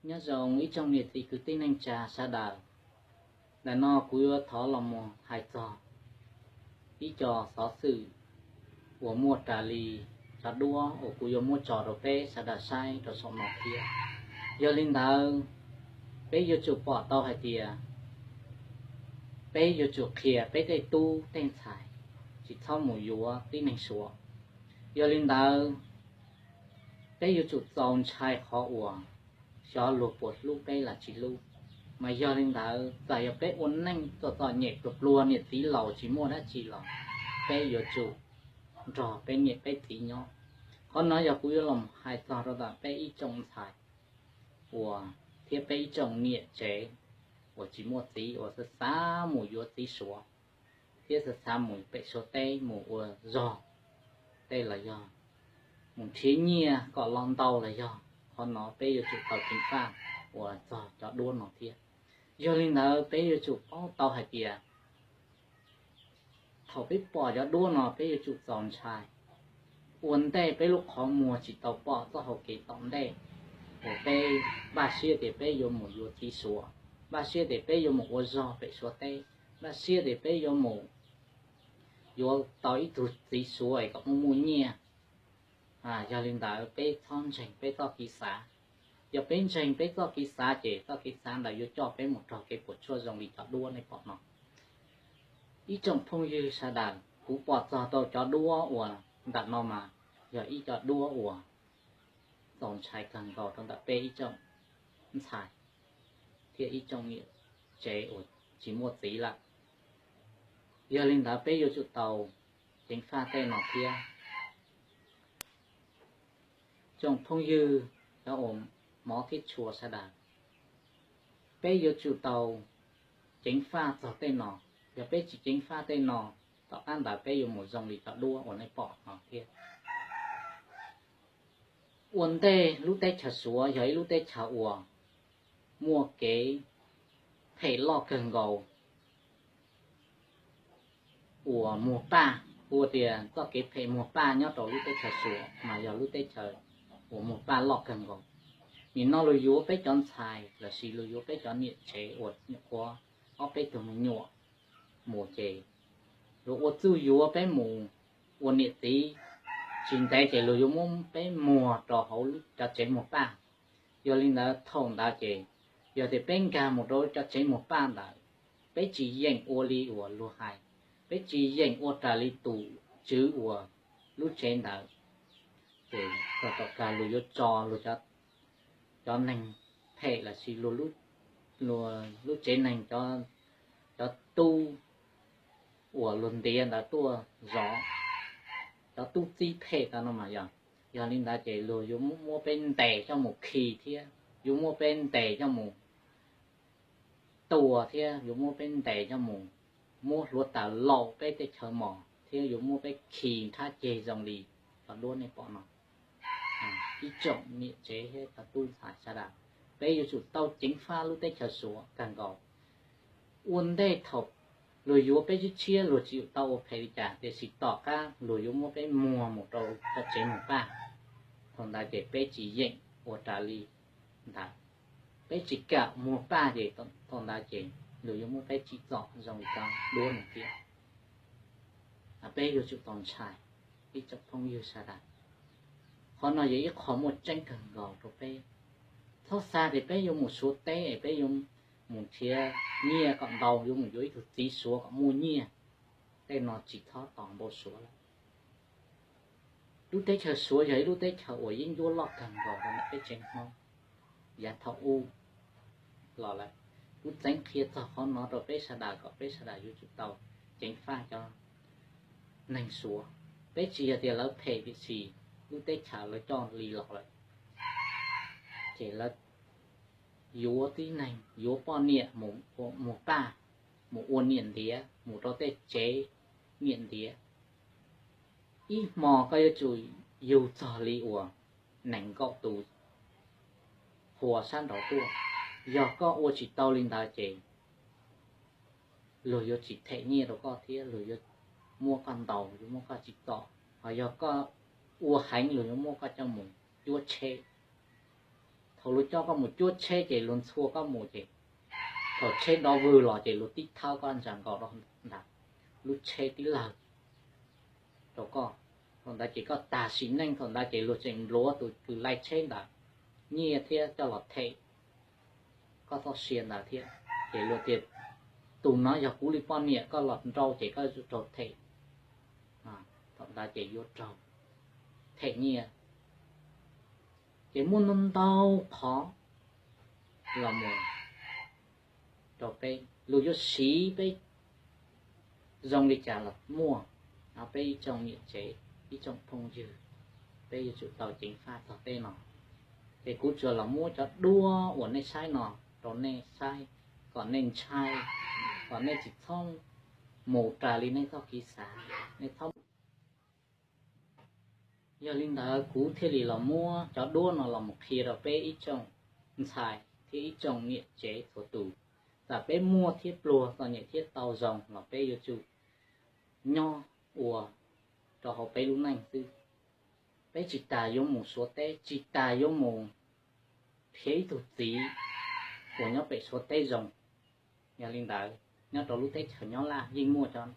Nyob zoo ib tsoom niam txiv kwv tij neej tsa sawv daws. Ntawm no kuv yuav thov los mus hais txog ib co xov xwm uas muaj raws li cov duab uas kuv yuav muab tso rau peb sawv daws saib rau saum no thiab. Yog li ntawd, peb yuav tsum pom tau hais tias peb yuav tsum qhia peb tej tub tej ntxhais tsis txhob mus yuav tib neeg Suav. Yog li ntawd, peb yuav tsum txaus ntshai qhov uas xyov luag puas hlub peb los tsis hlub. Mas yog li ntawd, txawm yog peb ua neej txom txom nyem pluag pluag, niam txiv laus tsis muaj dab tsi los peb yuav tsum nrog peb niam peb txiv nyob. Qhov no yog kuv yuav los hais txog rau ntawm peb ib tsoom ntxhais uas, thiab peb ib tsoom niam tsev uas tsis muaj txiv, uas xav xav mus yuav txiv Suav, thiab xav xav mus pem Suav teb mus ua zog tej los yog mus nrhiav nyiaj kom los ntau los yog, qhov no peb yuav tsum tau ceev faj uas txog cov duab no thiab. Yog li ntawd, peb yuav tsum paub tau hais tias thaum peb pom cov duab no peb yuav tsum txaus ntshai. Ua ntej peb lub qhov muag tsis tau pom txoj hau kev tom ntej, uas peb npaj siab tias peb yuav mus yuav txiv Suav, npaj siab tias peb yuav mus ua zog pem Suav teb, npaj siab tias peb yuav mus yuav tau ib tug txiv Suav es kom muaj muaj nyiaj. Yog li ntawd, peb txhob ntseeg peb txoj kev xav. Yog peb ntseeg peb txoj kev xav ces txoj kev xav ntawd yuav coj peb mus raug kev puas tsuaj zoo li cov duab nej pom no. Ib tsoom phooj ywg sawv daws, kuv pom txog rau cov duab uas ntawm no mas yog ib co duab uas txaus ntshai kawg nkaus rau ntawm peb ib tsoom ntxhais thiab ib tsoom niam tsev uas tsis muaj txiv lawm. Yog li ntawd, peb yuav tsum tau ceev faj tej no thiab. Tsoom phooj ywg, cov uas hmov thiab tshua sawv daws, peb yuav tsum tau ceev faj txog tej no. Yog peb tsis ceev faj tej no, tom qab ntawd peb yuav mus zoo li cov duab uas nej pom no thiab. Ua ntej lub teb chaws Suav yog ib lub teb chaws uas muaj kev phem loj kawg nkaus, uas muag paj, ua tias txoj kev phem muag paj nyob rau lub teb chaws Suav mas yog lub teb chaws uas muag paj loj kawg nkaus. Nim no luag yuav peb cov ntxhais los sis luag yuav peb cov niam tsev uas nyuam qhuav ob peb tug me nyuam mus ces luag ua txuj yuav peb mus ua niam txiv, tsis ntev ces luag yuav muab peb muag rau hauv cov tsev muag paj. Yog li ntawd, thaum ntawd ces yog tias peb nkag mus rau cov tsev muag paj ntawd, peb tsis yeem ua li uas luag hais, peb tsis yeem ua raws li tus tswv uas lub tsev ntawd, ces tom kawg luag yuav tso luag cov neeg phem los sis luag lub tsev neeg, cov tub uas luag ntiav ntawd tuaj zov, cov tub txib phem tau no mas yog. Yog li ntawd ces luag yuav muab peb ntes coj mus khi thiab yuav muab peb ntes coj mus tua thiab yuav muab peb ntes coj mus muab hluav taws laum peb tej chaw mos thiab yuav muab peb khi nrhab ceg zoo li cov duab nej pom no. Ib tsoom niam tsev thiab cov tub ntxhais sawv daws, peb yuav tsum tau ceev faj lub teb chaws Suav kawg nkaus. Ua ntej thaum luag yuav peb tshiab tshiab luag tsis tau ua phem li cas, tiam sis tom qab luag yuav muab peb muag mus rau cov tsev muag paj, thaum ntawd ces peb tsis yeem ua raws li ntawd, peb tsis kam muag paj ces thaum ntawd ces luag yuav muab peb tsim txom zoo li cov duab no thiab. Peb yuav tsum tau ntshai, ib tsoom phooj ywg sawv daws. Qhov no yog ib qho muaj tseeb kawg nkaus rau peb. Txhob xav tias peb yuav mus Suav teb es peb yuav mus nrhiav nyiaj kom ntau, yuav mus yuav ib tug txiv Suav kom muaj nyiaj. Tej no tsis txhob tos npau suav lawm. Lub teb chaws Suav yog ib lub teb chaws uas yeeb ncuab loj kawg nkaus rau ntawm peb tsev Hmoob yav thaum ub los lawm. Kuv txeev qhia txog qhov no rau peb sawv daws kom peb sawv daws yuav tsum tau ceev faj cov neeg Suav. Peb tsis yog tias lawv phem, tiam sis lub teb chaws lawv coj li los lawm, ces lawv yuav tib neeg, yuav poj niam mus paj, mus ua niam ntiav, mus rau tej tsev niam ntiav. Ib hmos koj yuav tsum yug txog li uas nees nkaum tus qhua sab nraud tuaj. Yog koj ua tsis tau li ntawd ces luag yuav tsis them nyiaj rau koj thiab luag yuav muab koj ntaus, yuav muab koj tsim txom. Ho yog koj ua heev luag yuav muab koj coj mus cuab tshem. Thaum luag coj koj mus cuab tsheb ces luag ntxhua koj mus ces thaum tsheb nrov vwg los ces luag tib thawb koj ntsa nkaus rau ntawm lub tsheb tib lawg rau koj. Thaum ntawd ces koj tag sim neej, thaum ntawd ces luag tseem npluav tus kws laij tsheb ntawd nyiaj thiab coj los them koj txoj sia ntawd thiab. Ces luag tias tus no yog kuv li poj niam, koj los nrau ces koj yuav tsum raug them. Thaum ntawd ces yuav raug them nyiaj. Ces muaj ntau ntau qhov los mus rau peb, luag yuav siv peb zoo li cas los muaj. Peb ib tsoom niam tsev, ib tsoom phooj ywg, peb yuav tsum tau ceev faj txog tej no. Ces kuv tsuas los muab cov duab uas nej saib no rau nej saib kom nej ntshai, kom nej tsis txhob mus raws li nej txoj kev xav, nej txhob Yog li ntawd kuv thiaj li los muab cov duab no los mus qhia rau peb ib tsoom ntxhais thiab ib tsoom niam tsev txhua tus. Txawm peb muaj thiab pluag, txom nyem thiab tau zoo los peb yuav tsum nyob ua rau hauv peb lub neej xwb. Peb tsis tas yuav mus Suav teb, tsis tas yuav mus qhia ib tug txiv uas nyob pem Suav teb zoo. Yog li ntawd, nyob rau lub teb chaws Nyab Laj yeej muaj cov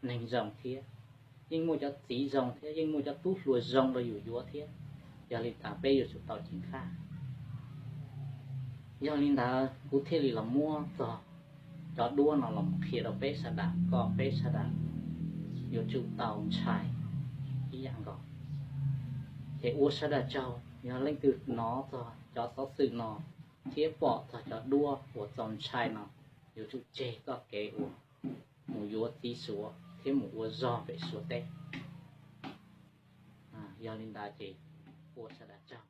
neeg zoo thiab, yeej muaj cov txiv zoo thiab, yeej muaj cov tub hluas zoo rau yus yuav thiab. Yog li ntawd peb yuav tsum tau ceev faj. Yog li ntawd kuv thiaj li los muab txog cov duab no los qhia rau peb sawv daws, kom peb sawv daws yuav tsum tau ntshai ib yam nkaus. Ces ua sawv daws tsaug, yog leej twg hnov txog cov xov xwm no thiab pom txog cov duab uas txaus ntshai no, yuav tsum tseg txoj kev uas mus yuav txiv Suav thiab mus ua zog pem Suav teb. Yog li ntawd ces ua sawv daws tsaug.